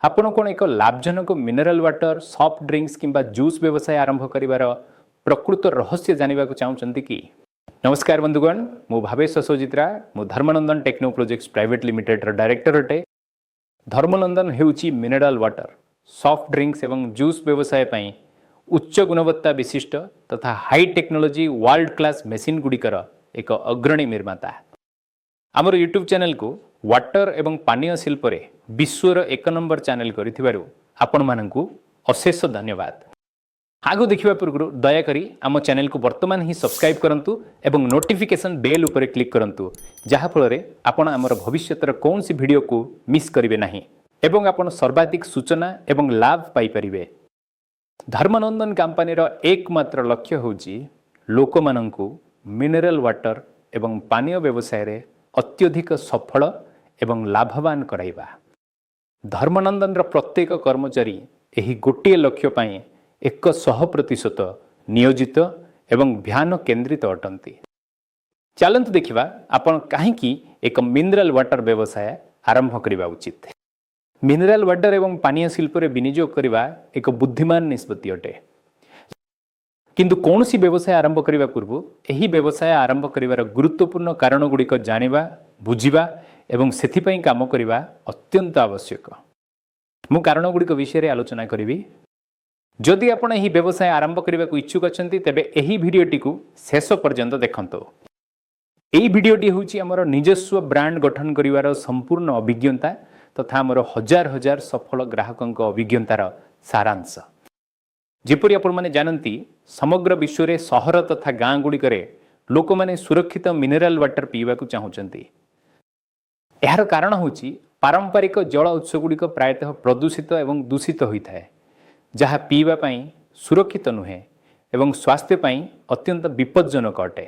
ଆପଣ କ'ଣ ଏକ ଲାଭଜନକ ମିନେରାଲ ୱାଟର, ସଫ୍ଟ ଡ୍ରିଙ୍କସ୍ କିମ୍ବା ଜୁସ୍ ବ୍ୟବସାୟ ଆରମ୍ଭ କରିବାର ପ୍ରକୃତ ରହସ୍ୟ ଜାଣିବାକୁ ଚାହୁଁଛନ୍ତି କି? ନମସ୍କାର ବନ୍ଧୁଗଣ, ମୁଁ ଭାବେଶ ସୋଜିତ୍ରା। ମୁଁ ଧର୍ମନନ୍ଦନ ଟେକ୍ନୋ ପ୍ରୋଜେକ୍ଟସ୍ ପ୍ରାଇଭେଟ ଲିମିଟେଡର ଡାଇରେକ୍ଟର ଅଟେ। ଧର୍ମନନ୍ଦନ ହେଉଛି ମିନେରାଲ ୱାଟର, ସଫ୍ଟ ଡ୍ରିଙ୍କସ୍ ଏବଂ ଜୁସ୍ ବ୍ୟବସାୟ ପାଇଁ ଉଚ୍ଚ ଗୁଣବତ୍ତା ବିଶିଷ୍ଟ ତଥା high technology world class machine ଗୁଡ଼ିକର ଏକ ଅଗ୍ରଣୀ ନିର୍ମାତା। ଆମର ୟୁଟ୍ୟୁବ୍ ଚ୍ୟାନେଲକୁ ୱାଟର ଏବଂ ପାନୀୟ ଶିଳ୍ପରେ ବିଶ୍ୱର ଏକ ନମ୍ବର ଚ୍ୟାନେଲ କରିଥିବାରୁ ଆପଣମାନଙ୍କୁ ଅଶେଷ ଧନ୍ୟବାଦ। ଆଗକୁ ଦେଖିବା ପୂର୍ବରୁ ଦୟାକରି ଆମ ଚ୍ୟାନେଲକୁ ବର୍ତ୍ତମାନ ହିଁ ସବସ୍କ୍ରାଇବ୍ କରନ୍ତୁ ଏବଂ ନୋଟିଫିକେସନ୍ ବେଲ୍ ଉପରେ କ୍ଲିକ୍ କରନ୍ତୁ, ଯାହାଫଳରେ ଆପଣ ଆମର ଭବିଷ୍ୟତର କୌଣସି ଭିଡ଼ିଓକୁ ମିସ୍ କରିବେ ନାହିଁ ଏବଂ ଆପଣ ସର୍ବାଧିକ ସୂଚନା ଏବଂ ଲାଭ ପାଇପାରିବେ। ଧର୍ମନନ୍ଦନ କମ୍ପାନୀର ଏକମାତ୍ର ଲକ୍ଷ୍ୟ ହେଉଛି ଲୋକମାନଙ୍କୁ ମିନେରାଲ ୱାଟର ଏବଂ ପାନୀୟ ବ୍ୟବସାୟରେ ଅତ୍ୟଧିକ ସଫଳ ଏବଂ ଲାଭବାନ କରାଇବା। ଧର୍ମନନ୍ଦନର ପ୍ରତ୍ୟେକ କର୍ମଚାରୀ ଏହି ଗୋଟିଏ ଲକ୍ଷ୍ୟ ପାଇଁ 100% ନିୟୋଜିତ ଏବଂ ଧ୍ୟାନ କେନ୍ଦ୍ରିତ ଅଟନ୍ତି। ଚାଲନ୍ତୁ ଦେଖିବା, ଆପଣ କାହିଁକି ଏକ ମିନେରାଲ ୱାଟର ବ୍ୟବସାୟ ଆରମ୍ଭ କରିବା ଉଚିତ। ମିନେରାଲ ୱାଟର ଏବଂ ପାନୀୟ ଶିଳ୍ପରେ ବିନିଯୋଗ କରିବା ଏକ ବୁଦ୍ଧିମାନ ନିଷ୍ପତ୍ତି ଅଟେ। କିନ୍ତୁ କୌଣସି ବ୍ୟବସାୟ ଆରମ୍ଭ କରିବା ପୂର୍ବରୁ ଏହି ବ୍ୟବସାୟ ଆରମ୍ଭ କରିବାର ଗୁରୁତ୍ୱପୂର୍ଣ୍ଣ କାରଣଗୁଡ଼ିକ ଜାଣିବା, ବୁଝିବା ଏବଂ ସେଥିପାଇଁ କାମ କରିବା ଅତ୍ୟନ୍ତ ଆବଶ୍ୟକ। ମୁଁ କାରଣଗୁଡ଼ିକ ବିଷୟରେ ଆଲୋଚନା କରିବି। ଯଦି ଆପଣ ଏହି ବ୍ୟବସାୟ ଆରମ୍ଭ କରିବାକୁ ଇଚ୍ଛୁକ ଅଛନ୍ତି, ତେବେ ଏହି ଭିଡ଼ିଓଟିକୁ ଶେଷ ପର୍ଯ୍ୟନ୍ତ ଦେଖନ୍ତୁ। ଏହି ଭିଡ଼ିଓଟି ହେଉଛି ଆମର ନିଜସ୍ୱ ବ୍ରାଣ୍ଡ ଗଠନ କରିବାର ସମ୍ପୂର୍ଣ୍ଣ ଅଭିଜ୍ଞତା ତଥା ଆମର ହଜାର ହଜାର ସଫଳ ଗ୍ରାହକଙ୍କ ଅଭିଜ୍ଞତାର ସାରାଂଶ। ଯେପରି ଆପଣମାନେ ଜାଣନ୍ତି, ସମଗ୍ର ବିଶ୍ୱରେ ସହର ତଥା ଗାଁ ଗୁଡ଼ିକରେ ଲୋକମାନେ ସୁରକ୍ଷିତ ମିନେରାଲ ୱାଟର ପିଇବାକୁ ଚାହୁଁଛନ୍ତି। ଏହାର କାରଣ ହେଉଛି, ପାରମ୍ପରିକ ଜଳ ଉତ୍ସଗୁଡ଼ିକ ପ୍ରାୟତଃ ପ୍ରଦୂଷିତ ଏବଂ ଦୂଷିତ ହୋଇଥାଏ, ଯାହା ପିଇବା ପାଇଁ ସୁରକ୍ଷିତ ନୁହେଁ ଏବଂ ସ୍ୱାସ୍ଥ୍ୟ ପାଇଁ ଅତ୍ୟନ୍ତ ବିପଜ୍ଜନକ ଅଟେ।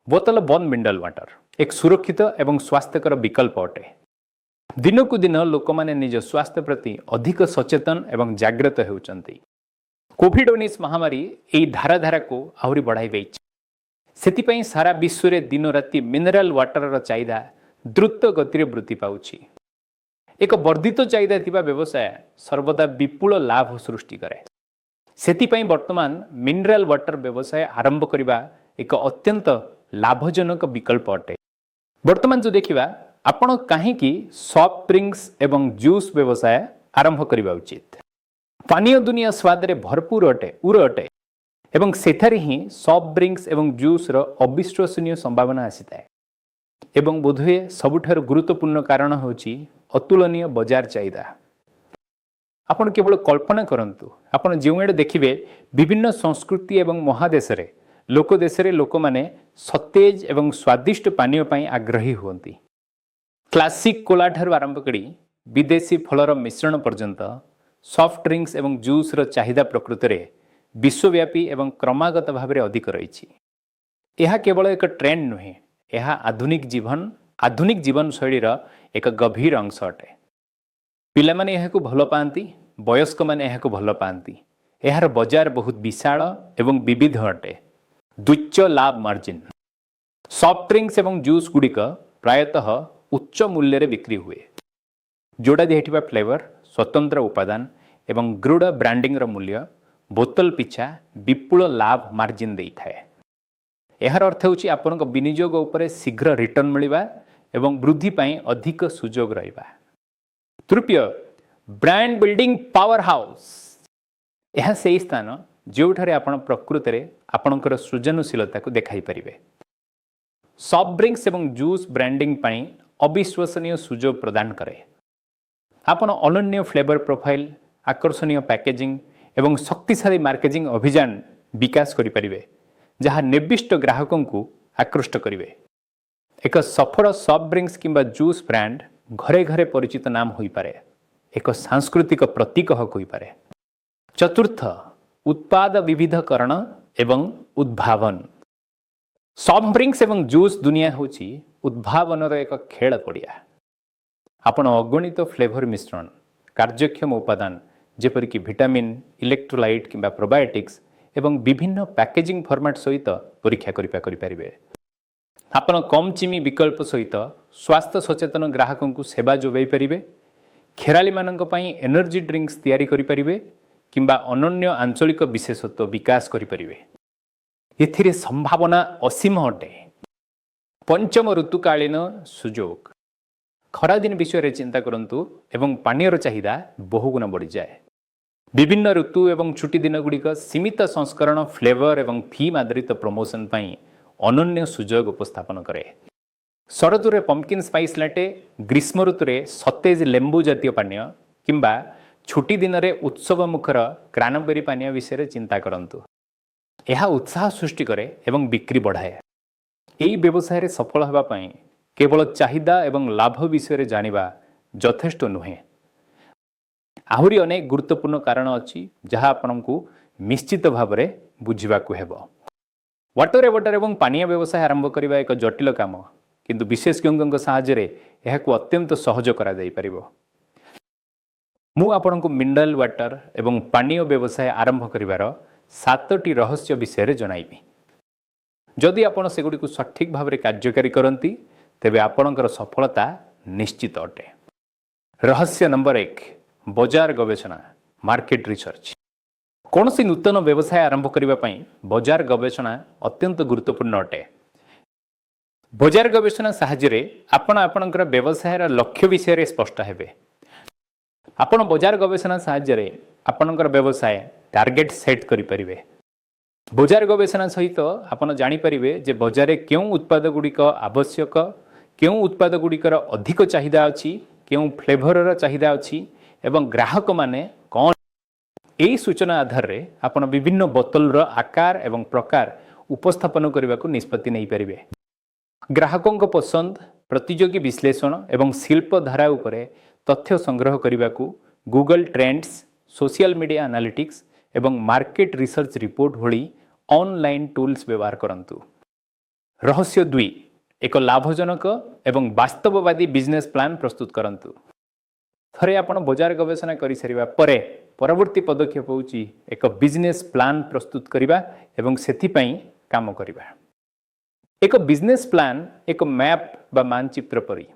ବୋତଲ ବନ୍ଦ ମିନେରାଲ ୱାଟର ଏକ ସୁରକ୍ଷିତ ଏବଂ ସ୍ୱାସ୍ଥ୍ୟକର ବିକଳ୍ପ ଅଟେ। ଦିନକୁ ଦିନ ଲୋକମାନେ ନିଜ ସ୍ୱାସ୍ଥ୍ୟ ପ୍ରତି ଅଧିକ ସଚେତନ ଏବଂ ଜାଗ୍ରତ ହେଉଛନ୍ତି। କୋଭିଡ-19 ମହାମାରୀ ଏହି ଧାରାଧାରାକୁ ଆହୁରି ବଢ଼ାଇ ଦେଇଛି। ସେଥିପାଇଁ ସାରା ବିଶ୍ୱରେ ଦିନରାତି ମିନେରାଲ ୱାଟରର ଚାହିଦା ଦ୍ରୁତ ଗତିରେ ବୃଦ୍ଧି ପାଉଛି। ଏକ ବର୍ଦ୍ଧିତ ଚାହିଦା ଥିବା ବ୍ୟବସାୟ ସର୍ବଦା ବିପୁଳ ଲାଭ ସୃଷ୍ଟି କରେ। ସେଥିପାଇଁ ବର୍ତ୍ତମାନ ମିନେରାଲ ୱାଟର ବ୍ୟବସାୟ ଆରମ୍ଭ କରିବା ଏକ ଅତ୍ୟନ୍ତ ଲାଭଜନକ ବିକଳ୍ପ ଅଟେ। ବର୍ତ୍ତମାନ ଯେଉଁ ଦେଖିବା, ଆପଣ କାହିଁକି ସଫ୍ଟ ଡ୍ରିଙ୍କସ୍ ଏବଂ ଜୁସ୍ ବ୍ୟବସାୟ ଆରମ୍ଭ କରିବା ଉଚିତ। ପାନୀୟ ଦୁନିଆ ସ୍ୱାଦରେ ଭରପୁର ଅଟେ ଉର ଅଟେ ଏବଂ ସେଠାରେ ହିଁ ସଫ୍ଟ ଡ୍ରିଙ୍କସ୍ ଏବଂ ଜୁସ୍ର ଅବିଶ୍ୱସନୀୟ ସମ୍ଭାବନା ଆସିଥାଏ। ଏବଂ ବୋଧହୁଏ ସବୁଠାରୁ ଗୁରୁତ୍ୱପୂର୍ଣ୍ଣ କାରଣ ହେଉଛି ଅତୁଳନୀୟ ବଜାର ଚାହିଦା। ଆପଣ କେବଳ କଳ୍ପନା କରନ୍ତୁ, ଆପଣ ଯେଉଁଆଡ଼େ ଦେଖିବେ, ବିଭିନ୍ନ ସଂସ୍କୃତି ଏବଂ ମହାଦେଶରେ ଲୋକ ଦେଶରେ ଲୋକମାନେ ସତେଜ ଏବଂ ସ୍ୱାଦିଷ୍ଟ ପାନୀୟ ପାଇଁ ଆଗ୍ରହୀ ହୁଅନ୍ତି। କ୍ଲାସିକ୍ କୋଲା ଠାରୁ ଆରମ୍ଭ କରି ବିଦେଶୀ ଫଳର ମିଶ୍ରଣ ପର୍ଯ୍ୟନ୍ତ ସଫ୍ଟ ଡ୍ରିଙ୍କସ୍ ଏବଂ ଜୁସ୍ର ଚାହିଦା ପ୍ରକୃତରେ ବିଶ୍ୱବ୍ୟାପୀ ଏବଂ କ୍ରମାଗତ ଭାବରେ ଅଧିକ ରହିଛି। ଏହା କେବଳ ଏକ ଟ୍ରେଣ୍ଡ ନୁହେଁ, ଏହା ଆଧୁନିକ ଜୀବନଶୈଳୀର ଏକ ଗଭୀର ଅଂଶ ଅଟେ। ପିଲାମାନେ ଏହାକୁ ଭଲ ପାଆନ୍ତି, ବୟସ୍କମାନେ ଏହାକୁ ଭଲ ପାଆନ୍ତି। ଏହାର ବଜାର ବହୁତ ବିଶାଳ ଏବଂ ବିବିଧ ଅଟେ। ଉଚ୍ଚ ଲାଭ ମାର୍ଜିନ୍। ସଫ୍ଟ ଡ୍ରିଙ୍କସ୍ ଏବଂ ଜୁସ୍ ଗୁଡ଼ିକ ପ୍ରାୟତଃ ଉଚ୍ଚ ମୂଲ୍ୟରେ ବିକ୍ରି ହୁଏ। ଯୋଡ଼ା ଯାଇଥିବା ଫ୍ଲେଭର, ସ୍ୱତନ୍ତ୍ର ଉପାଦାନ ଏବଂ ଦୃଢ଼ ବ୍ରାଣ୍ଡିଂର ମୂଲ୍ୟ ବୋତଲ ପିଛା ବିପୁଳ ଲାଭ ମାର୍ଜିନ୍ ଦେଇଥାଏ। ଏହାର ଅର୍ଥ ହେଉଛି ଆପଣଙ୍କ ବିନିଯୋଗ ଉପରେ ଶୀଘ୍ର ରିଟର୍ଣ୍ଣ ମିଳିବା ଏବଂ ବୃଦ୍ଧି ପାଇଁ ଅଧିକ ସୁଯୋଗ ରହିବା। ତୃତୀୟ, ବ୍ରାଣ୍ଡ ବିଲ୍ଡିଂ ପାୱାର ହାଉସ୍। ଏହା ସେହି ସ୍ଥାନ ଯେଉଁଠାରେ ଆପଣ ପ୍ରକୃତରେ ଆପଣଙ୍କର ସୃଜନଶୀଳତାକୁ ଦେଖାଇ ପାରିବେ। ସଫ୍ଟ ଡ୍ରିଙ୍କସ୍ ଏବଂ ଜୁସ୍ ବ୍ରାଣ୍ଡିଂ ପାଇଁ ଅବିଶ୍ୱସନୀୟ ସୁଯୋଗ ପ୍ରଦାନ କରେ। ଆପଣ ଅନନ୍ୟ ଫ୍ଲେଭର ପ୍ରୋଫାଇଲ୍, ଆକର୍ଷଣୀୟ ପ୍ୟାକେଜିଂ ଏବଂ ଶକ୍ତିଶାଳୀ ମାର୍କେଟିଂ ଅଭିଯାନ ବିକାଶ କରିପାରିବେ, ଯାହା ନିର୍ଦ୍ଦିଷ୍ଟ ଗ୍ରାହକଙ୍କୁ ଆକୃଷ୍ଟ କରିବେ। ଏକ ସଫଳ ସଫ୍ଟ ଡ୍ରିଙ୍କସ୍ କିମ୍ବା ଜୁସ୍ ବ୍ରାଣ୍ଡ ଘରେ ଘରେ ପରିଚିତ ନାମ ହୋଇପାରେ, ଏକ ସାଂସ୍କୃତିକ ପ୍ରତୀକ ହୋଇପାରେ। ଚତୁର୍ଥ, ଉତ୍ପାଦ ବିବିଧକରଣ ଏବଂ ଉଦ୍ଭାବନ। ସଫ୍ଟ ଡ୍ରିଙ୍କସ୍ ଏବଂ ଜୁସ୍ ଦୁନିଆ ହେଉଛି ଉଦ୍ଭାବନର ଏକ ଖେଳ ପଡ଼ିଆ। ଆପଣ ଅଗଣିତ ଫ୍ଲେଭର ମିଶ୍ରଣ, କାର୍ଯ୍ୟକ୍ଷମ ଉପାଦାନ ଯେପରିକି ଭିଟାମିନ୍, ଇଲେକ୍ଟ୍ରୋଲାଇଟ୍ କିମ୍ବା ପ୍ରୋବାୟୋଟିକ୍ସ ଏବଂ ବିଭିନ୍ନ ପ୍ୟାକେଜିଂ ଫର୍ମାଟ୍ ସହିତ ପରୀକ୍ଷା କରିପାରିବେ। ଆପଣ କମ୍ ଚିନି ବିକଳ୍ପ ସହିତ ସ୍ୱାସ୍ଥ୍ୟ ସଚେତନ ଗ୍ରାହକଙ୍କୁ ସେବା ଯୋଗାଇ ପାରିବେ ଖେଳାଳିମାନଙ୍କ ପାଇଁ ଏନର୍ଜି ଡ୍ରିଙ୍କସ୍ ତିଆରି କରିପାରିବେ କିମ୍ବା ଅନନ୍ୟ ଆଞ୍ଚଳିକ ବିଶେଷତ୍ୱ ବିକାଶ କରିପାରିବେ। ଏଥିରେ ସମ୍ଭାବନା ଅସୀମ ଅଟେ। ପଞ୍ଚମ, ଋତୁକାଳୀନ ସୁଯୋଗ। ଖରାଦିନ ବିଷୟରେ ଚିନ୍ତା କରନ୍ତୁ ଏବଂ ପାନୀୟର ଚାହିଦା ବହୁଗୁଣ ବଢ଼ିଯାଏ। ବିଭିନ୍ନ ଋତୁ ଏବଂ ଛୁଟି ଦିନଗୁଡ଼ିକ ସୀମିତ ସଂସ୍କରଣ, ଫ୍ଲେଭର ଏବଂ ଥିମ୍ ଆଧାରିତ ପ୍ରମୋସନ ପାଇଁ ଅନନ୍ୟ ସୁଯୋଗ ଉପସ୍ଥାପନ କରେ। ଶରତ ଋତୁରେ ପମ୍ପକିନ୍ ସ୍ପାଇସ୍ ଲାଟେ, ଗ୍ରୀଷ୍ମ ଋତୁରେ ସତେଜ ଲେମ୍ବୁ ଜାତୀୟ ପାନୀୟ କିମ୍ବା ଛୁଟି ଦିନରେ ଉତ୍ସବ ମୁଖର କ୍ରାନବେରୀ ପାନୀୟ ବିଷୟରେ ଚିନ୍ତା କରନ୍ତୁ। ଏହା ଉତ୍ସାହ ସୃଷ୍ଟି କରେ ଏବଂ ବିକ୍ରି ବଢ଼ାଏ। ଏହି ବ୍ୟବସାୟରେ ସଫଳ ହେବା ପାଇଁ କେବଳ ଚାହିଦା ଏବଂ ଲାଭ ବିଷୟରେ ଜାଣିବା ଯଥେଷ୍ଟ ନୁହେଁ। ଆହୁରି ଅନେକ ଗୁରୁତ୍ୱପୂର୍ଣ୍ଣ କାରଣ ଅଛି, ଯାହା ଆପଣଙ୍କୁ ନିଶ୍ଚିତ ଭାବରେ ବୁଝିବାକୁ ହେବ। ୱାଟର ଏଭଟର ଏବଂ ପାନୀୟ ବ୍ୟବସାୟ ଆରମ୍ଭ କରିବା ଏକ ଜଟିଳ କାମ, କିନ୍ତୁ ବିଶେଷଜ୍ଞଙ୍କ ସାହାଯ୍ୟରେ ଏହାକୁ ଅତ୍ୟନ୍ତ ସହଜ କରାଯାଇପାରିବ। ମୁଁ ଆପଣଙ୍କୁ ମିନେରାଲ ୱାଟର ଏବଂ ପାନୀୟ ବ୍ୟବସାୟ ଆରମ୍ଭ କରିବାର ସାତଟି ରହସ୍ୟ ବିଷୟରେ ଜଣାଇବି। ଯଦି ଆପଣ ସେଗୁଡ଼ିକୁ ସଠିକ୍ ଭାବରେ କାର୍ଯ୍ୟକାରୀ କରନ୍ତି, ତେବେ ଆପଣଙ୍କର ସଫଳତା ନିଶ୍ଚିତ ଅଟେ। ରହସ୍ୟ ନମ୍ବର 1, ବଜାର ଗବେଷଣା, ମାର୍କେଟ ରିସର୍ଚ୍ଚ। କୌଣସି ନୂତନ ବ୍ୟବସାୟ ଆରମ୍ଭ କରିବା ପାଇଁ ବଜାର ଗବେଷଣା ଅତ୍ୟନ୍ତ ଗୁରୁତ୍ୱପୂର୍ଣ୍ଣ ଅଟେ। ବଜାର ଗବେଷଣା ସାହାଯ୍ୟରେ ଆପଣ ଆପଣଙ୍କର ବ୍ୟବସାୟର ଲକ୍ଷ୍ୟ ବିଷୟରେ ସ୍ପଷ୍ଟ ହେବେ। ଆପଣ ବଜାର ଗବେଷଣା ସାହାଯ୍ୟରେ ଆପଣଙ୍କର ବ୍ୟବସାୟ ଟାର୍ଗେଟ ସେଟ୍ କରିପାରିବେ। ବଜାର ଗବେଷଣା ସହିତ ଆପଣ ଜାଣିପାରିବେ ଯେ ବଜାରରେ କେଉଁ ଉତ୍ପାଦ ଗୁଡ଼ିକ ଆବଶ୍ୟକ, କେଉଁ ଉତ୍ପାଦ ଗୁଡ଼ିକର ଅଧିକ ଚାହିଦା ଅଛି, କେଉଁ ଫ୍ଲେଭରର ଚାହିଦା ଅଛି ଏବଂ ଗ୍ରାହକମାନେ କ'ଣ। ଏହି ସୂଚନା ଆଧାରରେ ଆପଣ ବିଭିନ୍ନ ବୋତଲର ଆକାର ଏବଂ ପ୍ରକାର ଉପସ୍ଥାପନ କରିବାକୁ ନିଷ୍ପତ୍ତି ନେଇପାରିବେ। ଗ୍ରାହକଙ୍କ ପସନ୍ଦ, ପ୍ରତିଯୋଗୀ ବିଶ୍ଳେଷଣ ଏବଂ ଶିଳ୍ପ ଧାରା ଉପରେ ତଥ୍ୟ ସଂଗ୍ରହ କରିବାକୁ Google trends, social media analytics ଏବଂ ମାର୍କେଟ ରିସର୍ଚ୍ଚ ରିପୋର୍ଟ ଭଳି ଅନଲାଇନ୍ ଟୁଲ୍ସ ବ୍ୟବହାର କରନ୍ତୁ। ରହସ୍ୟ 2, ଏକ ଲାଭଜନକ ଏବଂ ବାସ୍ତବବାଦୀ ବିଜନେସ୍ ପ୍ଲାନ୍ ପ୍ରସ୍ତୁତ କରନ୍ତୁ। ଥରେ ଆପଣ ବଜାର ଗବେଷଣା କରିସାରିବା ପରେ ପରବର୍ତ୍ତୀ ପଦକ୍ଷେପ ହେଉଛି ଏକ ବିଜନେସ୍ ପ୍ଲାନ୍ ପ୍ରସ୍ତୁତ କରିବା ଏବଂ ସେଥିପାଇଁ କାମ କରିବା। ଏକ ବିଜନେସ୍ ପ୍ଲାନ୍ ଏକ ମ୍ୟାପ୍ ବା ମାନଚିତ୍ର ପରି।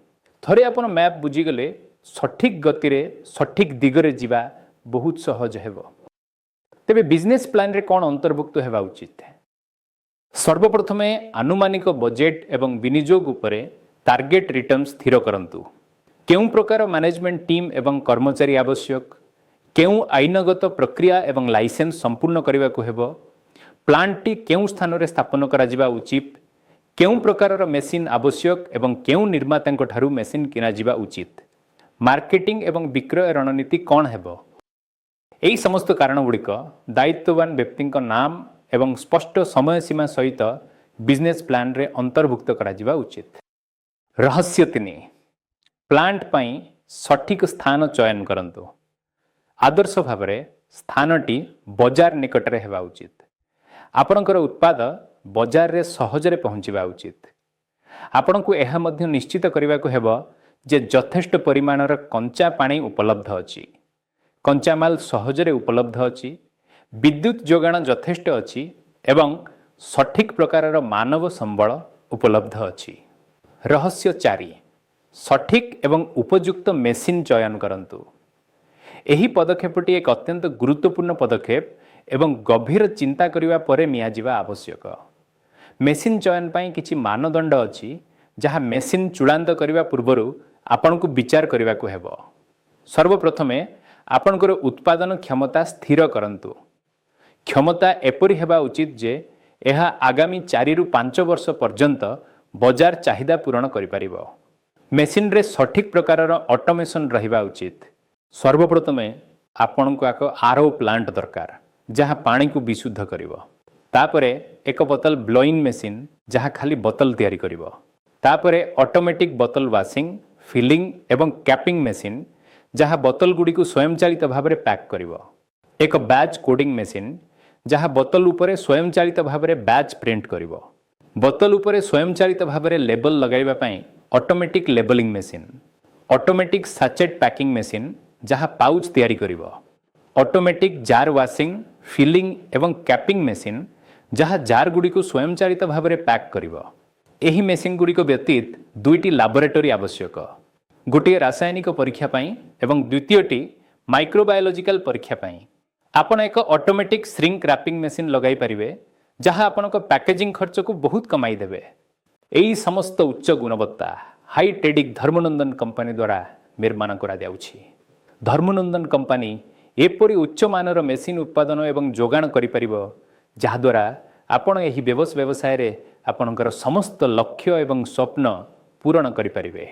ଥରେ ଆପଣ ମ୍ୟାପ୍ ବୁଝିଗଲେ ସଠିକ୍ ଗତିରେ ସଠିକ୍ ଦିଗରେ ଯିବା ବହୁତ ସହଜ ହେବ। ତେବେ ବିଜନେସ୍ ପ୍ଲାନ୍ରେ କ'ଣ ଅନ୍ତର୍ଭୁକ୍ତ ହେବା ଉଚିତ? ସର୍ବପ୍ରଥମେ ଆନୁମାନିକ ବଜେଟ୍ ଏବଂ ବିନିଯୋଗ ଉପରେ ଟାର୍ଗେଟ୍ ରିଟର୍ନ ସ୍ଥିର କରନ୍ତୁ। କେଉଁ ପ୍ରକାର ମ୍ୟାନେଜମେଣ୍ଟ ଟିମ୍ ଏବଂ କର୍ମଚାରୀ ଆବଶ୍ୟକ? କେଉଁ ଆଇନଗତ ପ୍ରକ୍ରିୟା ଏବଂ ଲାଇସେନ୍ସ ସମ୍ପୂର୍ଣ୍ଣ କରିବାକୁ ହେବ? ପ୍ଲାଣ୍ଟଟି କେଉଁ ସ୍ଥାନରେ ସ୍ଥାପନ କରାଯିବା ଉଚିତ? କେଉଁ ପ୍ରକାରର ମେସିନ୍ ଆବଶ୍ୟକ ଏବଂ କେଉଁ ନିର୍ମାତାଙ୍କ ଠାରୁ ମେସିନ୍ କିଣାଯିବା ଉଚିତ? ମାର୍କେଟିଂ ଏବଂ ବିକ୍ରୟ ରଣନୀତି କ'ଣ ହେବ? ଏହି ସମସ୍ତ କାରଣଗୁଡ଼ିକ ଦାୟିତ୍ୱବାନ ବ୍ୟକ୍ତିଙ୍କ ନାମ ଏବଂ ସ୍ପଷ୍ଟ ସମୟସୀମା ସହିତ ବିଜନେସ୍ ପ୍ଲାନ୍ରେ ଅନ୍ତର୍ଭୁକ୍ତ କରାଯିବା ଉଚିତ। ରହସ୍ୟ 3, ପ୍ଲାଣ୍ଟ ପାଇଁ ସଠିକ ସ୍ଥାନ ଚୟନ କରନ୍ତୁ। ଆଦର୍ଶ ଭାବରେ ସ୍ଥାନଟି ବଜାର ନିକଟରେ ହେବା ଉଚିତ। ଆପଣଙ୍କର ଉତ୍ପାଦ ବଜାରରେ ସହଜରେ ପହଞ୍ଚିବା ଉଚିତ। ଆପଣଙ୍କୁ ଏହା ମଧ୍ୟ ନିଶ୍ଚିତ କରିବାକୁ ହେବ ଯେ ଯଥେଷ୍ଟ ପରିମାଣର କଞ୍ଚା ପାଣି ଉପଲବ୍ଧ ଅଛି, କଞ୍ଚାମାଲ ସହଜରେ ଉପଲବ୍ଧ ଅଛି, ବିଦ୍ୟୁତ ଯୋଗାଣ ଯଥେଷ୍ଟ ଅଛି ଏବଂ ସଠିକ୍ ପ୍ରକାରର ମାନବ ସମ୍ବଳ ଉପଲବ୍ଧ ଅଛି। ରହସ୍ୟ 4, ସଠିକ୍ ଏବଂ ଉପଯୁକ୍ତ ମେସିନ୍ ଚୟନ କରନ୍ତୁ। ଏହି ପଦକ୍ଷେପଟି ଏକ ଅତ୍ୟନ୍ତ ଗୁରୁତ୍ୱପୂର୍ଣ୍ଣ ପଦକ୍ଷେପ ଏବଂ ଗଭୀର ଚିନ୍ତା କରିବା ପରେ ନିଆଯିବା ଆବଶ୍ୟକ। ମେସିନ୍ ଚୟନ ପାଇଁ କିଛି ମାନଦଣ୍ଡ ଅଛି, ଯାହା ମେସିନ୍ ଚୂଡ଼ାନ୍ତ କରିବା ପୂର୍ବରୁ ଆପଣଙ୍କୁ ବିଚାର କରିବାକୁ ହେବ। ସର୍ବପ୍ରଥମେ ଆପଣଙ୍କର ଉତ୍ପାଦନ କ୍ଷମତା ସ୍ଥିର କରନ୍ତୁ। କ୍ଷମତା ଏପରି ହେବା ଉଚିତ ଯେ ଏହା ଆଗାମୀ 4ରୁ 5 ବର୍ଷ ପର୍ଯ୍ୟନ୍ତ ବଜାର ଚାହିଦା ପୂରଣ କରିପାରିବ। ମେସିନ୍ରେ ସଠିକ୍ ପ୍ରକାରର ଅଟୋମେସନ୍ ରହିବା ଉଚିତ। ସର୍ବପ୍ରଥମେ ଆପଣଙ୍କୁ ଏକ ଆର୍ଓ ପ୍ଲାଣ୍ଟ ଦରକାର, ଯାହା ପାଣିକୁ ବିଶୁଦ୍ଧ କରିବ। ତାପରେ ଏକ ବୋତଲ ବ୍ଲୋଇଂ ମେସିନ୍, ଯାହା ଖାଲି ବୋତଲ ତିଆରି କରିବ। ତାପରେ ଅଟୋମେଟିକ୍ ବୋତଲ ୱାସିଂ, ଫିଲିଂ ଏବଂ କ୍ୟାପିଂ ମେସିନ୍, ଯାହା ବୋତଲଗୁଡ଼ିକୁ ସ୍ୱୟଂଚାଳିତ ଭାବରେ ପ୍ୟାକ୍ କରିବ। ଏକ ବ୍ୟାଚ୍ କୋଡ଼ିଂ ମେସିନ୍, ଯାହା ବୋତଲ ଉପରେ ସ୍ୱୟଂଚାଳିତ ଭାବରେ ବ୍ୟାଚ୍ ପ୍ରିଣ୍ଟ କରିବ। ବୋତଲ ଉପରେ ସ୍ୱୟଂଚାଳିତ ଭାବରେ ଲେବଲ୍ ଲଗାଇବା ପାଇଁ automatic labelling machine। Automatic sachet packing machine, ଯାହା ପାଉଚ୍ ତିଆରି କରିବ। ଅଟୋମେଟିକ୍ ଜାର୍ ୱାସିଂ, ଫିଲିଂ ଏବଂ କ୍ୟାପିଂ ମେସିନ୍, ଯାହା ଜାର୍ଗୁଡ଼ିକୁ ସ୍ୱୟଂଚାଳିତ ଭାବରେ ପ୍ୟାକ୍ କରିବ। ଏହି ମେସିନ୍ ଗୁଡ଼ିକ ବ୍ୟତୀତ ଦୁଇଟି ଲାବୋରେଟୋରୀ ଆବଶ୍ୟକ। ଗୋଟିଏ ରାସାୟନିକ ପରୀକ୍ଷା ପାଇଁ ଏବଂ ଦ୍ୱିତୀୟଟି ମାଇକ୍ରୋବାୟୋଲୋଜିକାଲ ପରୀକ୍ଷା ପାଇଁ। ଆପଣ ଏକ ଅଟୋମେଟିକ୍ ଶ୍ରିଙ୍କ ରାପିଂ ମେସିନ୍ ଲଗାଇ ପାରିବେ, ଯାହା ଆପଣଙ୍କ ପ୍ୟାକେଜିଂ ଖର୍ଚ୍ଚକୁ ବହୁତ କମାଇ ଦେବେ। ଏହି ସମସ୍ତ ଉଚ୍ଚ ଗୁଣବତ୍ତା ହାଇଟେକ୍ ଧର୍ମନନ୍ଦନ କମ୍ପାନୀ ଦ୍ୱାରା ନିର୍ମାଣ କରାଯାଉଛି। ଧର୍ମନନ୍ଦନ କମ୍ପାନୀ ଏପରି ଉଚ୍ଚମାନର ମେସିନ୍ ଉତ୍ପାଦନ ଏବଂ ଯୋଗାଣ କରିପାରିବ, ଯାହାଦ୍ୱାରା ଆପଣ ଏହି ବ୍ୟବସାୟରେ ଆପଣଙ୍କର ସମସ୍ତ ଲକ୍ଷ୍ୟ ଏବଂ ସ୍ୱପ୍ନ ପୂରଣ କରିପାରିବେ।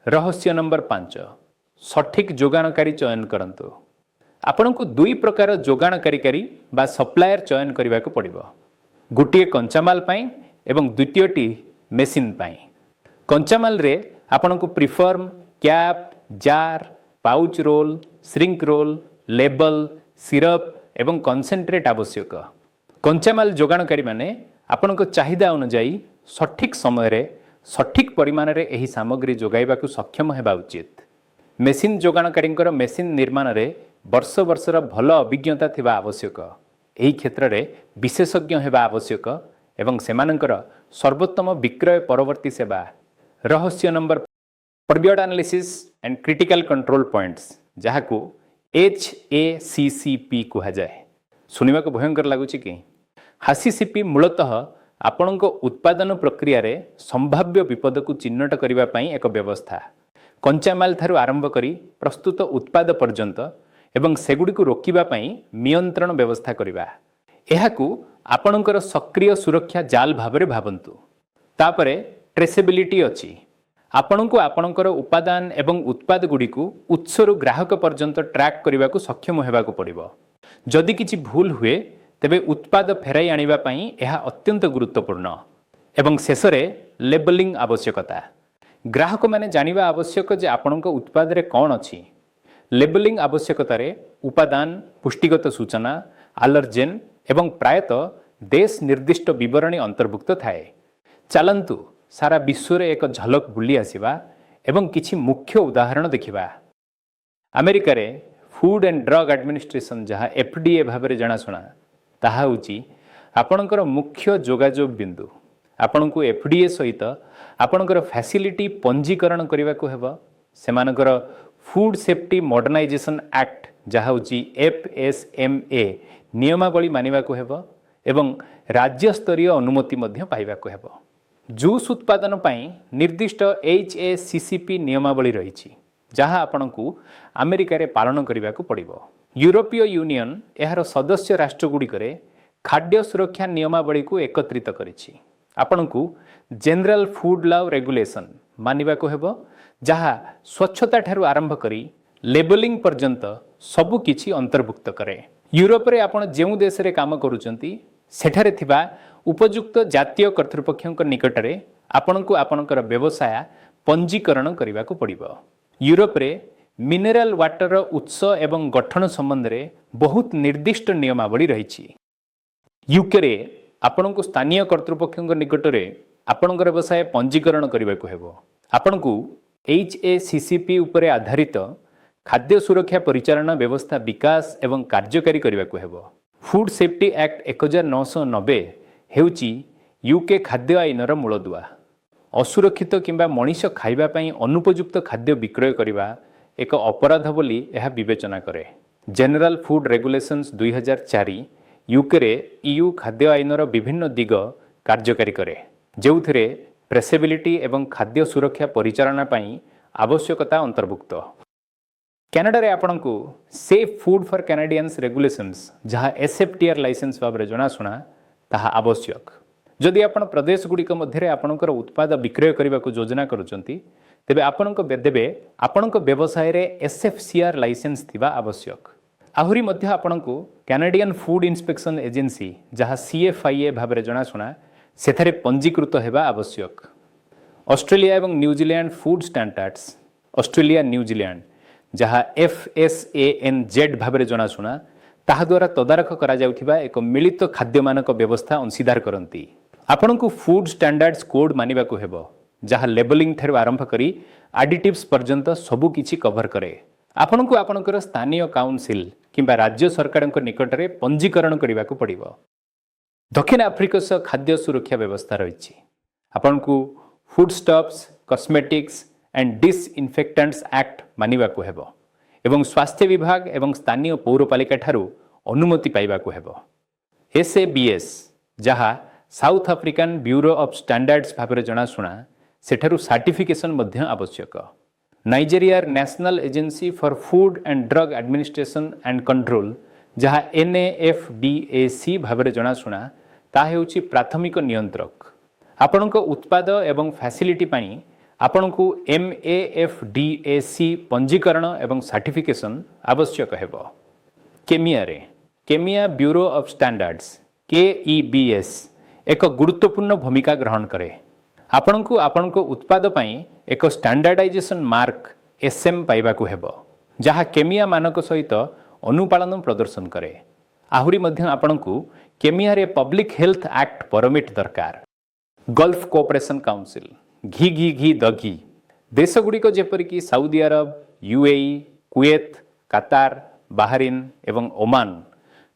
ରହସ୍ୟ ନମ୍ବର 5, ସଠିକ୍ ଯୋଗାଣକାରୀ ଚୟନ କରନ୍ତୁ। ଆପଣଙ୍କୁ ଦୁଇ ପ୍ରକାର ଯୋଗାଣକାରୀକାରୀ ବା ସପ୍ଲାୟର ଚୟନ କରିବାକୁ ପଡ଼ିବ, ଗୋଟିଏ କଞ୍ଚାମାଲ ପାଇଁ ଏବଂ ଦ୍ୱିତୀୟଟି ମେସିନ୍ ପାଇଁ। କଞ୍ଚାମାଲରେ ଆପଣଙ୍କୁ preform, cap, jar, pouch roll, shrink roll, label, syrup ଏବଂ କନସେନ୍ଟ୍ରେଟ୍ ଆବଶ୍ୟକ। କଞ୍ଚାମାଲ ଯୋଗାଣକାରୀମାନେ ଆପଣଙ୍କ ଚାହିଦା ଅନୁଯାୟୀ ସଠିକ୍ ସମୟରେ ସଠିକ୍ ପରିମାଣରେ ଏହି ସାମଗ୍ରୀ ଯୋଗାଇବାକୁ ସକ୍ଷମ ହେବା ଉଚିତ। ମେସିନ୍ ଯୋଗାଣକାରୀଙ୍କର ମେସିନ୍ ନିର୍ମାଣରେ ବର୍ଷ ବର୍ଷର ଭଲ ଅଭିଜ୍ଞତା ଥିବା ଆବଶ୍ୟକ, ଏହି କ୍ଷେତ୍ରରେ ବିଶେଷଜ୍ଞ ହେବା ଆବଶ୍ୟକ ଏବଂ ସେମାନଙ୍କର ସର୍ବୋତ୍ତମ ବିକ୍ରୟ ପରବର୍ତ୍ତୀ ସେବା। ରହସ୍ୟ number period analysis and critical control points, ଯାହାକୁ HACCP କୁହାଯାଏ। ଶୁଣିବାକୁ ଭୟଙ୍କର ଲାଗୁଛି କି? ହାସିସିପି ମୂଳତଃ ଆପଣଙ୍କ ଉତ୍ପାଦନ ପ୍ରକ୍ରିୟାରେ ସମ୍ଭାବ୍ୟ ବିପଦକୁ ଚିହ୍ନଟ କରିବା ପାଇଁ ଏକ ବ୍ୟବସ୍ଥା, କଞ୍ଚାମାଲ ଠାରୁ ଆରମ୍ଭ କରି ପ୍ରସ୍ତୁତ ଉତ୍ପାଦ ପର୍ଯ୍ୟନ୍ତ ଏବଂ ସେଗୁଡ଼ିକୁ ରୋକିବା ପାଇଁ ନିୟନ୍ତ୍ରଣ ବ୍ୟବସ୍ଥା କରିବା। ଏହାକୁ ଆପଣଙ୍କର ସକ୍ରିୟ ସୁରକ୍ଷା ଜାଲ ଭାବରେ ଭାବନ୍ତୁ। ତାପରେ ଟ୍ରେସେବିଲିଟି ଅଛି। ଆପଣଙ୍କୁ ଆପଣଙ୍କର ଉପାଦାନ ଏବଂ ଉତ୍ପାଦ ଗୁଡ଼ିକୁ ଉତ୍ସରୁ ଗ୍ରାହକ ପର୍ଯ୍ୟନ୍ତ ଟ୍ରାକ୍ କରିବାକୁ ସକ୍ଷମ ହେବାକୁ ପଡ଼ିବ। ଯଦି କିଛି ଭୁଲ ହୁଏ, ତେବେ ଉତ୍ପାଦ ଫେରାଇ ଆଣିବା ପାଇଁ ଏହା ଅତ୍ୟନ୍ତ ଗୁରୁତ୍ୱପୂର୍ଣ୍ଣ। ଏବଂ ଶେଷରେ ଲେବଲିଂ ଆବଶ୍ୟକତା। ଗ୍ରାହକମାନେ ଜାଣିବା ଆବଶ୍ୟକ ଯେ ଆପଣଙ୍କ ଉତ୍ପାଦରେ କ'ଣ ଅଛି। ଲେବଲିଂ ଆବଶ୍ୟକତାରେ ଉପାଦାନ, ପୁଷ୍ଟିଗତ ସୂଚନା, ଆଲର୍ଜେନ୍ ଏବଂ ପ୍ରାୟତଃ ଦେଶ ନିର୍ଦ୍ଦିଷ୍ଟ ବିବରଣୀ ଅନ୍ତର୍ଭୁକ୍ତ ଥାଏ। ଚାଲନ୍ତୁ ସାରା ବିଶ୍ୱରେ ଏକ ଝଲକ ବୁଲି ଆସିବା ଏବଂ କିଛି ମୁଖ୍ୟ ଉଦାହରଣ ଦେଖିବା। ଆମେରିକାରେ ଫୁଡ୍ ଆଣ୍ଡ ଡ୍ରଗ୍ ଆଡମିନିଷ୍ଟ୍ରେସନ୍, ଯାହା FDA ଭାବରେ ଜଣାଶୁଣା, ତାହା ହେଉଛି ଆପଣଙ୍କର ମୁଖ୍ୟ ଯୋଗାଯୋଗ ବିନ୍ଦୁ। ଆପଣଙ୍କୁ FDA ସହିତ ଆପଣଙ୍କର ଫ୍ୟାସିଲିଟି ପଞ୍ଜୀକରଣ କରିବାକୁ ହେବ। ସେମାନଙ୍କର ଫୁଡ୍ ସେଫ୍ଟି ମଡର୍ଣ୍ଣାଇଜେସନ୍ ଆକ୍ଟ, ଯାହା ହେଉଛି FSMA ନିୟମାବଳୀ ମାନିବାକୁ ହେବ ଏବଂ ରାଜ୍ୟସ୍ତରୀୟ ଅନୁମତି ମଧ୍ୟ ପାଇବାକୁ ହେବ। ଜୁସ୍ ଉତ୍ପାଦନ ପାଇଁ ନିର୍ଦ୍ଦିଷ୍ଟ HACCP ନିୟମାବଳୀ ରହିଛି, ଯାହା ଆପଣଙ୍କୁ ଆମେରିକାରେ ପାଳନ କରିବାକୁ ପଡ଼ିବ। ୟୁରୋପୀୟ ୟୁନିୟନ ଏହାର ସଦସ୍ୟ ରାଷ୍ଟ୍ରଗୁଡ଼ିକରେ ଖାଦ୍ୟ ସୁରକ୍ଷା ନିୟମାବଳୀକୁ ଏକତ୍ରିତ କରିଛି। ଆପଣଙ୍କୁ ଜେନେରାଲ ଫୁଡ୍ ଲ ରେଗୁଲେସନ୍ ମାନିବାକୁ ହେବ, ଯାହା ସ୍ୱଚ୍ଛତା ଠାରୁ ଆରମ୍ଭ କରି ଲେବଲିଂ ପର୍ଯ୍ୟନ୍ତ ସବୁ କିଛି ଅନ୍ତର୍ଭୁକ୍ତ କରେ। ୟୁରୋପରେ ଆପଣ ଯେଉଁ ଦେଶରେ କାମ କରୁଛନ୍ତି, ସେଠାରେ ଥିବା ଉପଯୁକ୍ତ ଜାତୀୟ କର୍ତ୍ତୃପକ୍ଷଙ୍କ ନିକଟରେ ଆପଣଙ୍କୁ ଆପଣଙ୍କର ବ୍ୟବସାୟ ପଞ୍ଜୀକରଣ କରିବାକୁ ପଡ଼ିବ। ୟୁରୋପରେ ମିନେରାଲ ୱାଟରର ଉତ୍ସ ଏବଂ ଗଠନ ସମ୍ବନ୍ଧରେ ବହୁତ ନିର୍ଦ୍ଦିଷ୍ଟ ନିୟମାବଳୀ ରହିଛି। ୟୁକେରେ ଆପଣଙ୍କୁ ସ୍ଥାନୀୟ କର୍ତ୍ତୃପକ୍ଷଙ୍କ ନିକଟରେ ଆପଣଙ୍କର ବ୍ୟବସାୟ ପଞ୍ଜୀକରଣ କରିବାକୁ ହେବ। ଆପଣଙ୍କୁ HACCP ଉପରେ ଆଧାରିତ ଖାଦ୍ୟ ସୁରକ୍ଷା ପରିଚାଳନା ବ୍ୟବସ୍ଥା ବିକାଶ ଏବଂ କାର୍ଯ୍ୟକାରୀ କରିବାକୁ ହେବ। ଫୁଡ୍ ସେଫ୍ଟି ଆକ୍ଟ 1990 ହେଉଛି ୟୁକେ ଖାଦ୍ୟ ଆଇନର ମୂଳଦୁଆ। ଅସୁରକ୍ଷିତ କିମ୍ବା ମଣିଷ ଖାଇବା ପାଇଁ ଅନୁପଯୁକ୍ତ ଖାଦ୍ୟ ବିକ୍ରୟ କରିବା ଏକ ଅପରାଧ ବୋଲି ଏହା ବିବେଚନା କରେ। ଜେନେରାଲ ଫୁଡ୍ ରେଗୁଲେସନ୍ସ 2004 ୟୁକେରେ ଇୟୁ ଖାଦ୍ୟ ଆଇନର ବିଭିନ୍ନ ଦିଗ କାର୍ଯ୍ୟକାରୀ କରେ, ଯେଉଁଥିରେ ଟ୍ରେସେବିଲିଟି ଏବଂ ଖାଦ୍ୟ ସୁରକ୍ଷା ପରିଚାଳନା ପାଇଁ ଆବଶ୍ୟକତା ଅନ୍ତର୍ଭୁକ୍ତ। କାନାଡ଼ାରେ ଆପଣଙ୍କୁ Safe Food for Canadians Regulations, ଯାହା SFTR licence ଭାବରେ ଜଣାଶୁଣା, ତାହା ଆବଶ୍ୟକ। ଯଦି ଆପଣ ପ୍ରଦେଶଗୁଡ଼ିକ ମଧ୍ୟରେ ଆପଣଙ୍କର ଉତ୍ପାଦ ବିକ୍ରୟ କରିବାକୁ ଯୋଜନା କରୁଛନ୍ତି, ତେବେ ଆପଣଙ୍କ ବ୍ୟବସାୟରେ SFCR licence ଥିବା ଆବଶ୍ୟକ। ଆହୁରି ମଧ୍ୟ ଆପଣଙ୍କୁ କାନାଡ଼ିଆନ୍ ଫୁଡ୍ ଇନ୍ସପେକ୍ସନ୍ ଏଜେନ୍ସି, ଯାହା CFIA ଭାବରେ ଜଣାଶୁଣା, ସେଥିରେ ପଞ୍ଜୀକୃତ ହେବା ଆବଶ୍ୟକ। ଅଷ୍ଟ୍ରେଲିଆ ଏବଂ New Zealand food standards Australia New Zealand, ଯାହା FSANZ ଭାବରେ ଜଣାଶୁଣା, ତାହା ଦ୍ୱାରା ତଦାରଖ କରାଯାଉଥିବା ଏକ ମିଳିତ ଖାଦ୍ୟ ମାନକ ବ୍ୟବସ୍ଥା ଅଂଶୀଦାର କରନ୍ତି। ଆପଣଙ୍କୁ ଫୁଡ୍ ଷ୍ଟାଣ୍ଡାର୍ଡସ୍ କୋଡ୍ ମାନିବାକୁ ହେବ, ଯାହା ଲେବଲିଂ ଠାରୁ ଆରମ୍ଭ କରି ଆଡିଟିଭ୍ସ ପର୍ଯ୍ୟନ୍ତ ସବୁକିଛି କଭର କରେ। ଆପଣଙ୍କୁ ଆପଣଙ୍କର ସ୍ଥାନୀୟ କାଉନସିଲ୍ କିମ୍ବା ରାଜ୍ୟ ସରକାରଙ୍କ ନିକଟରେ ପଞ୍ଜୀକରଣ କରିବାକୁ ପଡ଼ିବ। ଦକ୍ଷିଣ ଆଫ୍ରିକା ସହ ଖାଦ୍ୟ ସୁରକ୍ଷା ବ୍ୟବସ୍ଥା ରହିଛି। ଆପଣଙ୍କୁ food stuffs, cosmetics and Disinfectants Act ମାନିବାକୁ ହେବ ଏବଂ ସ୍ୱାସ୍ଥ୍ୟ ବିଭାଗ ଏବଂ ସ୍ଥାନୀୟ ପୌରପାଳିକା ଠାରୁ ଅନୁମତି ପାଇବାକୁ ହେବ। ଏସ୍ଏବିଏସ୍, ଯାହା South African Bureau of Standards ଭାବରେ ଜଣାଶୁଣା, ସେଠାରୁ ସାର୍ଟିଫିକେସନ୍ ମଧ୍ୟ ଆବଶ୍ୟକ। ନାଇଜେରିଆର National Agency for Food and Drug Administration and Control, ଯାହା ଏନ୍ଏଏଫ୍ ଡିଏସି ଭାବରେ ଜଣାଶୁଣା, ତାହା ହେଉଛି ପ୍ରାଥମିକ ନିୟନ୍ତ୍ରକ। ଆପଣଙ୍କ ଉତ୍ପାଦ ଏବଂ ଫ୍ୟାସିଲିଟି ପାଇଁ ଆପଣଙ୍କୁ ଏନ୍ଏଏଫ୍ ଡିଏସି ପଞ୍ଜୀକରଣ ଏବଂ ସାର୍ଟିଫିକେସନ୍ ଆବଶ୍ୟକ ହେବ। କେନିଆରେ କେନିଆ ବ୍ୟୁରୋ ଅଫ୍ ଷ୍ଟାଣ୍ଡାର୍ଡସ୍, କେଇବିଏସ୍, ଏକ ଗୁରୁତ୍ୱପୂର୍ଣ୍ଣ ଭୂମିକା ଗ୍ରହଣ କରେ। ଆପଣଙ୍କୁ ଆପଣଙ୍କ ଉତ୍ପାଦ ପାଇଁ ଏକ ଷ୍ଟାଣ୍ଡାର୍ଡାଇଜେସନ୍ ମାର୍କ, ଏସ୍ଏମ୍, ପାଇବାକୁ ହେବ, ଯାହା କେନିଆ ମାନକ ସହିତ ଅନୁପାଳନ ପ୍ରଦର୍ଶନ କରେ। ଆହୁରି ମଧ୍ୟ ଆପଣଙ୍କୁ କେନିଆରେ ପବ୍ଲିକ୍ ହେଲ୍ଥ ଆକ୍ଟ ପରମିଟ୍ ଦରକାର। ଗଲ୍ଫ କୋଅପରେସନ୍ କାଉନସିଲ୍, ଘି ଘି ଘି ଦ ଘି ଦେଶଗୁଡ଼ିକ ଯେପରିକି Saudi Arab, UAE, Kuwait, Qatar, Bahrain ଏବଂ ଓମାନ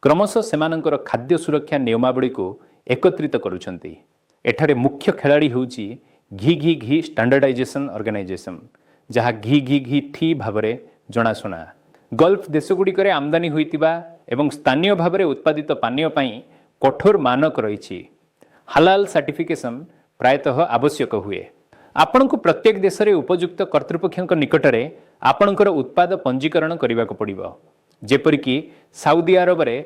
କ୍ରମଶଃ ସେମାନଙ୍କର ଖାଦ୍ୟ ସୁରକ୍ଷା ନିୟମାବଳୀକୁ ଏକତ୍ରିତ କରୁଛନ୍ତି। ଏଠାରେ ମୁଖ୍ୟ ଖେଳାଳି ହେଉଛି ଘି ଘି ଘି ଷ୍ଟାଣ୍ଡାର୍ଡାଇଜେସନ୍ ଅର୍ଗାନାଇଜେସନ୍, ଯାହା ଘି ଘି ଘି ଠି ଭାବରେ ଜଣାଶୁଣା। ଗଲ୍ଫ ଦେଶଗୁଡ଼ିକରେ ଆମଦାନୀ ହୋଇଥିବା ଏବଂ ସ୍ଥାନୀୟ ଭାବରେ ଉତ୍ପାଦିତ ପାନୀୟ ପାଇଁ କଠୋର ମାନକ ରହିଛି। ହାଲାଲ ସାର୍ଟିଫିକେସନ୍ ପ୍ରାୟତଃ ଆବଶ୍ୟକ ହୁଏ। ଆପଣଙ୍କୁ ପ୍ରତ୍ୟେକ ଦେଶରେ ଉପଯୁକ୍ତ କର୍ତ୍ତୃପକ୍ଷଙ୍କ ନିକଟରେ ଆପଣଙ୍କର ଉତ୍ପାଦ ପଞ୍ଜୀକରଣ କରିବାକୁ ପଡ଼ିବ, ଯେପରିକି Saudi ଆରବରେ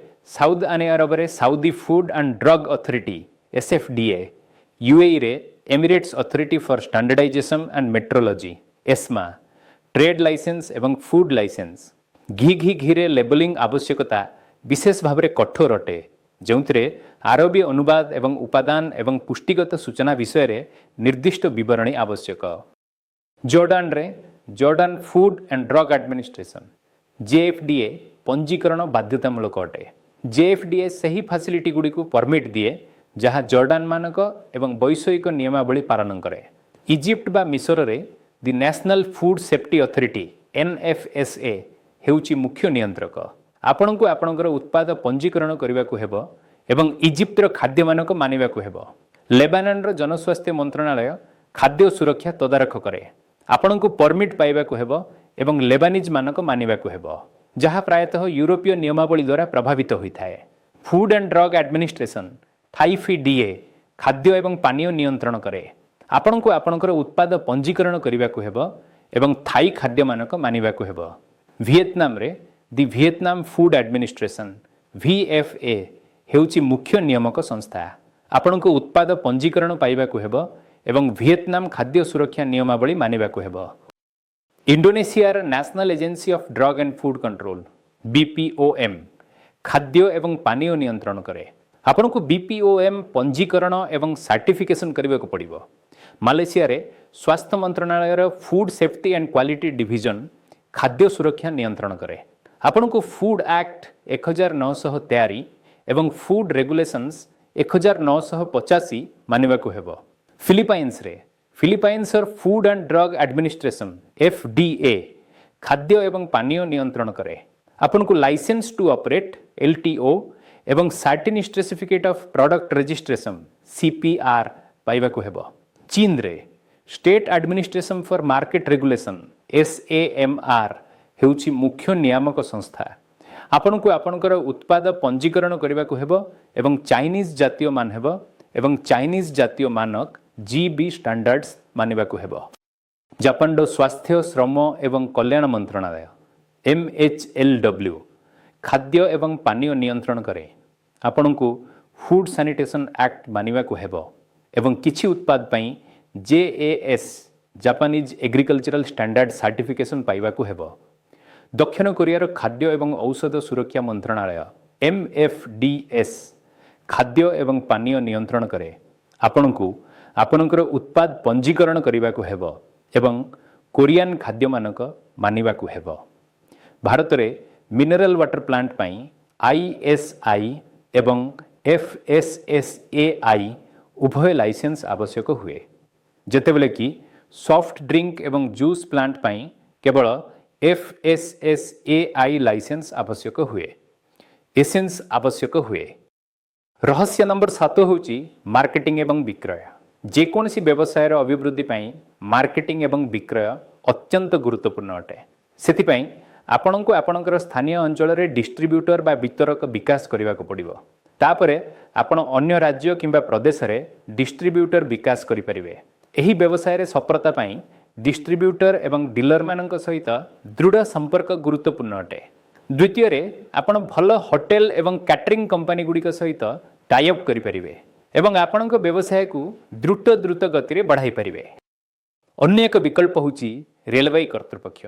Saudi Food and Drug Authority, SFDA, ୟୁଏଇରେ Emirates Authority for Standardization and Metrology, ESMA। Trade licence ଏବଂ ଫୁଡ୍ ଲାଇସେନ୍ସ। ଘି ଘି ଘିରେ ଲେବଲିଂ ଆବଶ୍ୟକତା ବିଶେଷ ଭାବରେ କଠୋର ଅଟେ, ଯେଉଁଥିରେ ଆରବୀ ଅନୁବାଦ ଏବଂ ଉପାଦାନ ଏବଂ ପୁଷ୍ଟିଗତ ସୂଚନା ବିଷୟରେ ନିର୍ଦ୍ଦିଷ୍ଟ ବିବରଣୀ ଆବଶ୍ୟକ। ଜର୍ଡାନରେ Jordan Food and Drug Administration, JFDA, ପଞ୍ଜୀକରଣ ବାଧ୍ୟତାମୂଳକ ଅଟେ। ଜେଏଫ୍ଡିଏ ସେହି ଫାସିଲିଟି ଗୁଡ଼ିକୁ ପରମିଟ୍ ଦିଏ, ଯାହା ଜର୍ଡାନ ମାନକ ଏବଂ ବୈଷୟିକ ନିୟମାବଳୀ ପାଳନ କରେ। ଇଜିପ୍ଟ ବା ମିଶରରେ the National Food Safety Authority, NFSA, ହେଉଛି ମୁଖ୍ୟ ନିୟନ୍ତ୍ରକ। ଆପଣଙ୍କୁ ଆପଣଙ୍କର ଉତ୍ପାଦ ପଞ୍ଜୀକରଣ କରିବାକୁ ହେବ ଏବଂ ଇଜିପ୍ଟର ଖାଦ୍ୟ ମାନକ ମାନିବାକୁ ହେବ। ଲେବାନନର ଜନସ୍ୱାସ୍ଥ୍ୟ ମନ୍ତ୍ରଣାଳୟ ଖାଦ୍ୟ ସୁରକ୍ଷା ତଦାରଖ କରେ। ଆପଣଙ୍କୁ ପରମିଟ୍ ପାଇବାକୁ ହେବ ଏବଂ ଲେବାନିଜ୍ ମାନକ ମାନିବାକୁ ହେବ, ଯାହା ପ୍ରାୟତଃ ୟୁରୋପୀୟ ନିୟମାବଳୀ ଦ୍ୱାରା ପ୍ରଭାବିତ ହୋଇଥାଏ। Food and Drug Administration, Thai FDA, ଖାଦ୍ୟ ଏବଂ ପାନୀୟ ନିୟନ୍ତ୍ରଣ କରେ। ଆପଣଙ୍କୁ ଆପଣଙ୍କର ଉତ୍ପାଦ ପଞ୍ଜୀକରଣ କରିବାକୁ ହେବ ଏବଂ ଥାଇ ଖାଦ୍ୟ ମାନକ ମାନିବାକୁ ହେବ। ଭିଏତନାମରେ the Vietnam Food Administration, VFA, ହେଉଛି ମୁଖ୍ୟ ନିୟାମକ ସଂସ୍ଥା। ଆପଣଙ୍କୁ ଉତ୍ପାଦ ପଞ୍ଜୀକରଣ ପାଇବାକୁ ହେବ ଏବଂ ଭିଏତନାମ ଖାଦ୍ୟ ସୁରକ୍ଷା ନିୟମାବଳୀ ମାନିବାକୁ ହେବ। ଇଣ୍ଡୋନେସିଆର National Agency of Drug and Food Control, BPOM, ଖାଦ୍ୟ ଏବଂ ପାନୀୟ ନିୟନ୍ତ୍ରଣ କରେ। ଆପଣଙ୍କୁ ବିପିଓଏମ୍ ପଞ୍ଜୀକରଣ ଏବଂ ସାର୍ଟିଫିକେସନ୍ କରିବାକୁ ପଡ଼ିବ। ମାଲେସିଆରେ ସ୍ୱାସ୍ଥ୍ୟ ମନ୍ତ୍ରଣାଳୟର Food Safety and Quality Division ଖାଦ୍ୟ ସୁରକ୍ଷା ନିୟନ୍ତ୍ରଣ କରେ। ଆପଣଙ୍କୁ ଫୁଡ୍ ଆକ୍ଟ 1943 ଏବଂ ଫୁଡ୍ ରେଗୁଲେସନ୍ସ 1985 ମାନିବାକୁ ହେବ। ଫିଲିପାଇନ୍ସରେ ଫିଲିପାଇନ୍ସର Food and Drug Administration, FDA, ଖାଦ୍ୟ ଏବଂ ପାନୀୟ ନିୟନ୍ତ୍ରଣ କରେ। ଆପଣଙ୍କୁ licence to operate, LTO, ଏବଂ Certificate of Product Registration, CPR, ପାଇବାକୁ ହେବ। ଚୀନରେ State Administration for Market Regulation, SAMR, ହେଉଛି ମୁଖ୍ୟ ନିୟାମକ ସଂସ୍ଥା। ଆପଣଙ୍କୁ ଆପଣଙ୍କର ଉତ୍ପାଦ ପଞ୍ଜୀକରଣ କରିବାକୁ ହେବ ଏବଂ ଚାଇନିଜ୍ ଜାତୀୟ ମାନକ, ଜି ବି ଷ୍ଟାଣ୍ଡାର୍ଡସ୍, ମାନିବାକୁ ହେବ। ଜାପାନର ସ୍ୱାସ୍ଥ୍ୟ, ଶ୍ରମ ଏବଂ କଲ୍ୟାଣ ମନ୍ତ୍ରଣାଳୟ, ଏମ୍ଏଚ୍ ଏଲ୍ ଡବ୍ଲ୍ୟୁ, ଖାଦ୍ୟ ଏବଂ ପାନୀୟ ନିୟନ୍ତ୍ରଣ କରେ। ଆପଣଙ୍କୁ ଫୁଡ୍ ସାନିଟେସନ୍ ଆକ୍ଟ ମାନିବାକୁ ହେବ ଏବଂ କିଛି ଉତ୍ପାଦ ପାଇଁ JAS, Japanese Agricultural Standard, certification ପାଇବାକୁ ହେବ। ଦକ୍ଷିଣ କୋରିଆର ଖାଦ୍ୟ ଏବଂ ଔଷଧ ସୁରକ୍ଷା ମନ୍ତ୍ରଣାଳୟ, ଏମ୍ଏଫ୍ ଡି ଏସ୍, ଖାଦ୍ୟ ଏବଂ ପାନୀୟ ନିୟନ୍ତ୍ରଣ କରେ। ଆପଣଙ୍କୁ ଆପଣଙ୍କର ଉତ୍ପାଦ ପଞ୍ଜୀକରଣ କରିବାକୁ ହେବ ଏବଂ କୋରିଆନ ଖାଦ୍ୟ ମାନକ ମାନିବାକୁ ହେବ। ଭାରତରେ ମିନେରାଲ ୱାଟର ପ୍ଲାଣ୍ଟ ପାଇଁ ଆଇଏସ୍ଆଇ ଏବଂ ଏଫ୍ଏସ୍ଏସ୍ଏଆଇ ଉଭୟ ଲାଇସେନ୍ସ ଆବଶ୍ୟକ ହୁଏ, ଯେତେବେଳେ କି ସଫ୍ଟ ଡ୍ରିଙ୍କ ଏବଂ ଜୁସ୍ ପ୍ଲାଣ୍ଟ ପାଇଁ କେବଳ ଏଫ୍ଏସ୍ଏସ୍ଏଆଇ ଲାଇସେନ୍ସ ଆବଶ୍ୟକ ହୁଏ। ରହସ୍ୟ ନମ୍ବର 7 ହେଉଛି ମାର୍କେଟିଂ ଏବଂ ବିକ୍ରୟ। ଯେକୌଣସି ବ୍ୟବସାୟର ଅଭିବୃଦ୍ଧି ପାଇଁ ମାର୍କେଟିଂ ଏବଂ ବିକ୍ରୟ ଅତ୍ୟନ୍ତ ଗୁରୁତ୍ୱପୂର୍ଣ୍ଣ ଅଟେ। ସେଥିପାଇଁ ଆପଣଙ୍କୁ ଆପଣଙ୍କର ସ୍ଥାନୀୟ ଅଞ୍ଚଳରେ ଡିଷ୍ଟ୍ରିବ୍ୟୁଟର ବା ବିତରକ ବିକାଶ କରିବାକୁ ପଡ଼ିବ। ତାପରେ ଆପଣ ଅନ୍ୟ ରାଜ୍ୟ କିମ୍ବା ପ୍ରଦେଶରେ ଡିଷ୍ଟ୍ରିବ୍ୟୁଟର ବିକାଶ କରିପାରିବେ। ଏହି ବ୍ୟବସାୟରେ ସଫଳତା ପାଇଁ ଡିଷ୍ଟ୍ରିବ୍ୟୁଟର ଏବଂ ଡିଲରମାନଙ୍କ ସହିତ ଦୃଢ଼ ସମ୍ପର୍କ ଗୁରୁତ୍ୱପୂର୍ଣ୍ଣ ଅଟେ। ଦ୍ୱିତୀୟରେ, ଆପଣ ଭଲ ହୋଟେଲ ଏବଂ କ୍ୟାଟରିଂ କମ୍ପାନୀ ଗୁଡ଼ିକ ସହିତ ଟାଇଅପ୍ କରିପାରିବେ ଏବଂ ଆପଣଙ୍କ ବ୍ୟବସାୟକୁ ଦ୍ରୁତ ଦ୍ରୁତ ଗତିରେ ବଢ଼ାଇ ପାରିବେ। ଅନ୍ୟ ଏକ ବିକଳ୍ପ ହେଉଛି ରେଳବାଇ କର୍ତ୍ତୃପକ୍ଷ।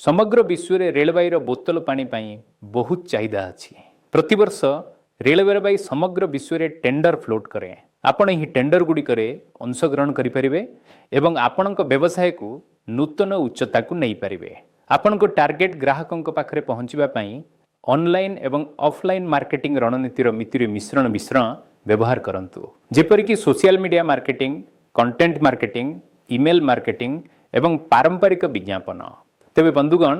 ସମଗ୍ର ବିଶ୍ୱରେ ରେଳବାଇର ବୋତଲ ପାଣି ପାଇଁ ବହୁତ ଚାହିଦା ଅଛି। ପ୍ରତିବର୍ଷ ରେଳବାଇ ସମଗ୍ର ବିଶ୍ୱରେ ଟେଣ୍ଡର ଫ୍ଲୋଟ୍ କରେ। ଆପଣ ଏହି ଟେଣ୍ଡର ଗୁଡ଼ିକରେ ଅଂଶଗ୍ରହଣ କରିପାରିବେ ଏବଂ ଆପଣଙ୍କ ବ୍ୟବସାୟକୁ ନୂତନ ଉଚ୍ଚତାକୁ ନେଇପାରିବେ। ଆପଣଙ୍କ ଟାର୍ଗେଟ ଗ୍ରାହକଙ୍କ ପାଖରେ ପହଞ୍ଚିବା ପାଇଁ ଅନଲାଇନ୍ ଏବଂ ଅଫଲାଇନ୍ ମାର୍କେଟିଂ ରଣନୀତିର ମିତିରେ ମିଶ୍ରଣ ମିଶ୍ରଣ ବ୍ୟବହାର କରନ୍ତୁ, ଯେପରିକି social media marketing, content marketing, email marketing ଏବଂ ପାରମ୍ପରିକ ବିଜ୍ଞାପନ। ତେବେ ବନ୍ଧୁଗଣ,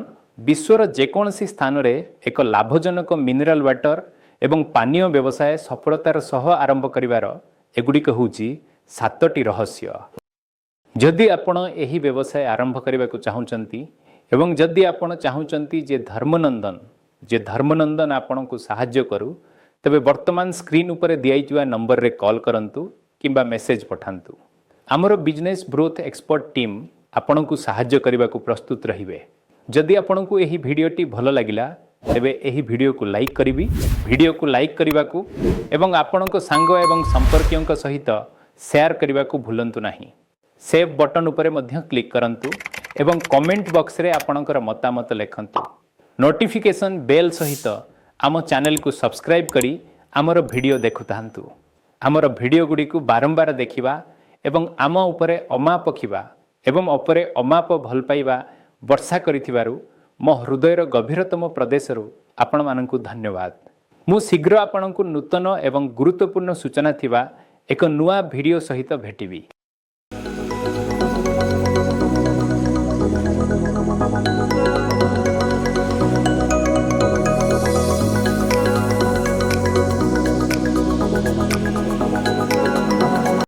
ବିଶ୍ୱର ଯେକୌଣସି ସ୍ଥାନରେ ଏକ ଲାଭଜନକ ମିନେରାଲ ୱାଟର ଏବଂ ପାନୀୟ ବ୍ୟବସାୟ ସଫଳତାର ସହ ଆରମ୍ଭ କରିବାର ଏଗୁଡ଼ିକ ହେଉଛି ସାତଟି ରହସ୍ୟ। ଯଦି ଆପଣ ଏହି ବ୍ୟବସାୟ ଆରମ୍ଭ କରିବାକୁ ଚାହୁଁଛନ୍ତି ଏବଂ ଯଦି ଆପଣ ଚାହୁଁଛନ୍ତି ଯେ ଧର୍ମନନ୍ଦନ ଆପଣଙ୍କୁ ସାହାଯ୍ୟ କରୁ, ତେବେ ବର୍ତ୍ତମାନ ସ୍କ୍ରିନ୍ ଉପରେ ଦିଆଯାଇଥିବା ନମ୍ବରରେ କଲ୍ କରନ୍ତୁ କିମ୍ବା ମେସେଜ୍ ପଠାନ୍ତୁ। ଆମର ବିଜନେସ୍ ଗ୍ରୋଥ୍ ଏକ୍ସପର୍ଟ ଟିମ୍ ଆପଣଙ୍କୁ ସାହାଯ୍ୟ କରିବାକୁ ପ୍ରସ୍ତୁତ ରହିବେ। ଯଦି ଆପଣଙ୍କୁ ଏହି ଭିଡ଼ିଓଟି ଭଲ ଲାଗିଲା, ତେବେ ଏହି ଭିଡ଼ିଓକୁ ଲାଇକ୍ କରିବି ଭିଡ଼ିଓକୁ ଲାଇକ୍ କରିବାକୁ ଏବଂ ଆପଣଙ୍କ ସାଙ୍ଗ ଏବଂ ସମ୍ପର୍କୀୟଙ୍କ ସହିତ ସେୟାର କରିବାକୁ ଭୁଲନ୍ତୁ ନାହିଁ। ସେଭ୍ ବଟନ୍ ଉପରେ ମଧ୍ୟ କ୍ଲିକ୍ କରନ୍ତୁ ଏବଂ କମେଣ୍ଟ ବକ୍ସରେ ଆପଣଙ୍କର ମତାମତ ଲେଖନ୍ତୁ। ନୋଟିଫିକେସନ୍ ବେଲ୍ ସହିତ ଆମ ଚ୍ୟାନେଲକୁ ସବସ୍କ୍ରାଇବ୍ କରି ଆମର ଭିଡ଼ିଓ ଦେଖୁଥାନ୍ତୁ। ଆମର ଭିଡ଼ିଓ ଗୁଡ଼ିକୁ ବାରମ୍ବାର ଦେଖିବା ଏବଂ ଆମ ଉପରେ ଅମାପ ଖିବା ଏବଂ ଉପରେ ଅମାପ ଭଲ ପାଇବା ବର୍ଷା କରିଥିବାରୁ ମୋ ହୃଦୟର ଗଭୀରତମ ପ୍ରଦେଶରୁ ଆପଣମାନଙ୍କୁ ଧନ୍ୟବାଦ। ମୁଁ ଶୀଘ୍ର ଆପଣଙ୍କୁ ନୂତନ ଏବଂ ଗୁରୁତ୍ୱପୂର୍ଣ୍ଣ ସୂଚନା ଥିବା ଏକ ନୂଆ ଭିଡ଼ିଓ ସହିତ ଭେଟିବି।